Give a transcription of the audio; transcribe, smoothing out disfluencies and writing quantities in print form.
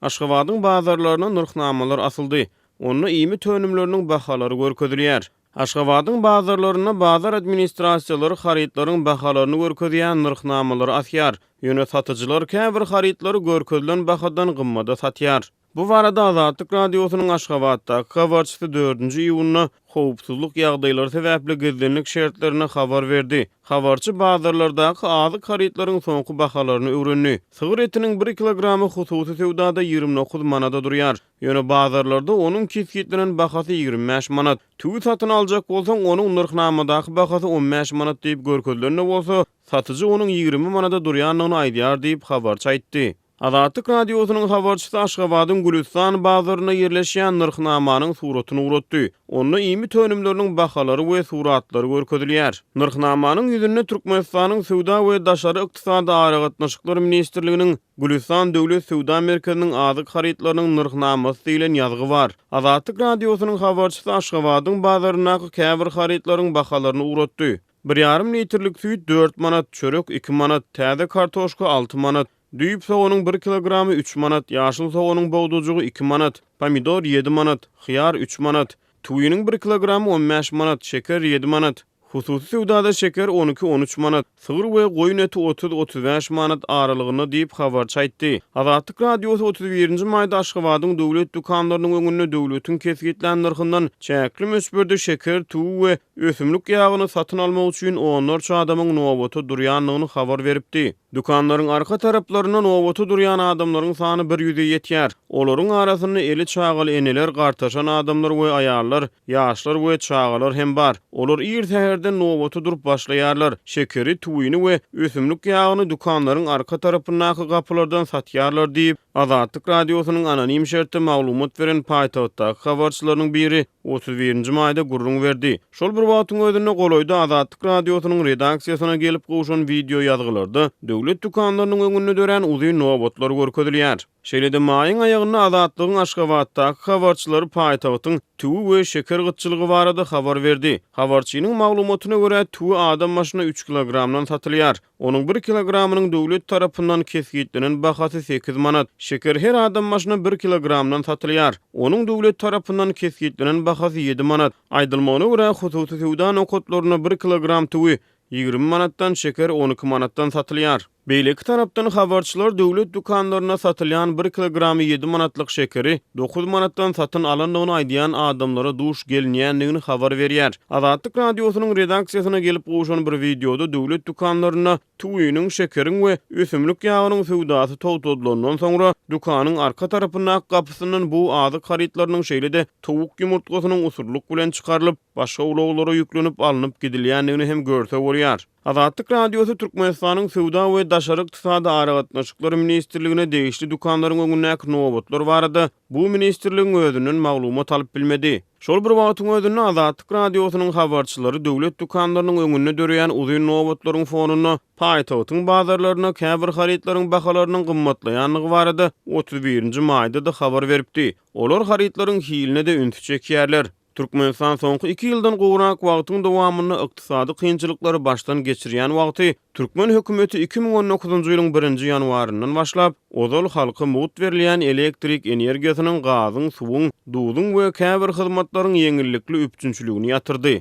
Aşgabadyň bazarlaryna nyrhnamalar asyldy. Onda iýmit önümleriniň bahalary görkezilýär. Aşgabadyň bazarlarynda bazar administrasiýalary harytlaryň bahalaryny görkezýän nyrhnamalary asýar. Ýöne satyjylar käbir harytlary görkezilen bahadan gymmada satýar. Bu barada Azatlyk Radiosynyň Aşgabatdaky habarçysy dördünji iýunda howpsuzlyk ýagdaýlary sebäpli gizlinlik şertlerinde habar berdi. Habarçy bazarlardaky azyk harytlaryň soňky bahalaryny öwrendi. Sygyr etiniň bir kilogramy hususy söwdada 29 manada durýar. Ýöne bazarlarda onuň kesgitlenen bahasy 25 manat. Tüwi satyn aljak bolsaň, onuň nyrhnamadaky bahasy 15 manat diýip görkezilen-de bolsa, satyjy onuň 20 manada durýandygyny aýdýar diýip, habarçy aýtdy. Azatlyk Radiosynyň habarçysy Aşgabadyň Gülüstan bazarynda ýerleşýän nyrhnamanyň suratyny ugratdy. Onda iýmit önümleriniň bahalary we suratlary görkezilýär. Nyrhnamanyň ýüzünde Türkmenistanyň Söwda we daşary ykdysady aragatnaşyklar ministrliginiň Gülüstan döwlet söwda merkeziniň azyk harytlarynyň nyrhnamasy diýlen ýazgy bar. Azatlyk Radiosynyň habarçysy Aşgabadyň bazaryndaky käbir harytlaryň bahalaryny ugratdy. Bir ýarym litrlik süýt dört manat, çörek iki manat, täze kartoşka alty manat, Düýp soganyň bir kilogramy üç manat, ýaşyl soganyň bogdajygy iki manat, pomidor ýedi manat, hyýar üç manat, tüwiniň bir kilogramy 15 manat, şeker ýedi manat. Hususy söwdada şeker on iki-on üç manat, sygyr we goýun eti otuz-otuz bäş manat aralygynda diýip, habarçy aýtdy. Azatlyk Radiosy 31-nji maýda Aşgabadyň döwlet dükanlarynyň öňünde döwletiň kesgitlän nyrhyndan çäkli möçberde şeker, tüwi we ösümlik ýagyny satyn almak üçin onlarça adamyň nobata durýandygyny habar beripdi. Dükanlaryň arka taraplarynda nobata durýan adamlaryň sany bir ýüze ýetýär. Olaryň arasynda eli çagaly eneler, gartaşan adamlar we aýallar, ýaşlar we çagalar hem bar. Olar ir säherden nobata durup başlaýarlar. Şekeri, tüwini we ösümlik ýagyny dükanlaryň arka tarapyndaky gapylardan satýarlar diýip, Azatlyk Radiosynyň anonim şertde maglumat beren paýtagtdaky habarçylarynyň biri 31-nji maýda gürrüň berdi. Şol bir wagtyň özünde, golaýda Azatlyk Radiosynyň redaksiýasyna gelip gowşan wideoýazgylarda döwlet dükanlarynyň öňünde dörän uzyn nobatlar görkezilýär. Şeýle-de, maýyň aýagynda Azatlygyň Aşgabatdaky habarçylary paýtagtyň tüwi we şeker gytçylygy barada habar berdi. Habarçynyň maglumatyna görä, tüwi adam başyna üç kilogramdan satylýar. Onuň bir kilogramynyň döwlet tarapyndan kesgitlenen bahasy sekiz manat. Şeker her adam başyna bir kilogramdan satylýar. Onuň döwlet tarapyndan kesgitlenen bahasy ýedi manat. Aýdylmagyna görä, hususy söwda nokatlarynda bir kilogram tüwi 20 manatdan, şeker 12 manatdan satylýar. Beýleki tarapdan, habarçylar döwlet dükanlarynda satylýan bir kilogramy ýedi manatlyk şekeri dokuz manatdan satyn alandygyny aýdýan adamlara duş gelinýändigini habar berýär. Azatlyk Radiosynyň redaksiýasyna gelip gowşan bir wideoda döwlet dükanlarynda tüwiniň, şekeriň we ösümlik ýagynyň söwdasy togtadylandan soňra, dükanyň arka tarapyndaky gapysyndan bu azyk harytlarynyň, şeýle-de towuk ýumurtgasynyň usullyk bilen çykarylyp, başga ulaglara ýüklenip alnyp gidilýändigini hem görse bolýar. Azatlyk Radiosy Türkmenistanyň Söwda we daşary ykdysady aragatnaşyklar ministrligine degişli dükanlaryň öňündäki nobatlar barada bu ministrligiň özünden maglumat alyp bilmedi. Şol bir wagtyň özünde Azatlyk Radiosynyň habarçylary döwlet dükanlarynyň öňünde döreýän uzyn nobatlaryň fonunda paýtagtyň bazarlarynda käbir harytlaryň bahalarynyň gymmatlaýandygy barada 31-nji maýda-da habar beripdi. Olar harytlaryň hiline-de ünsi çekýärler. Türkmenistan soňky iki ýyldan gowrak wagtyň dowamynda ykdysady kynçylyklary başdan geçirýän wagty, türkmen hökümeti 2019-njy ýylyň birinji ýanwaryndan başlap, ozal halka mugt berilýän elektrik energiýasynyň, gazyň, suwuň, duzuň we käbir hyzmatlaryň ýeňillikli üpjünçiligini ýatyrdy.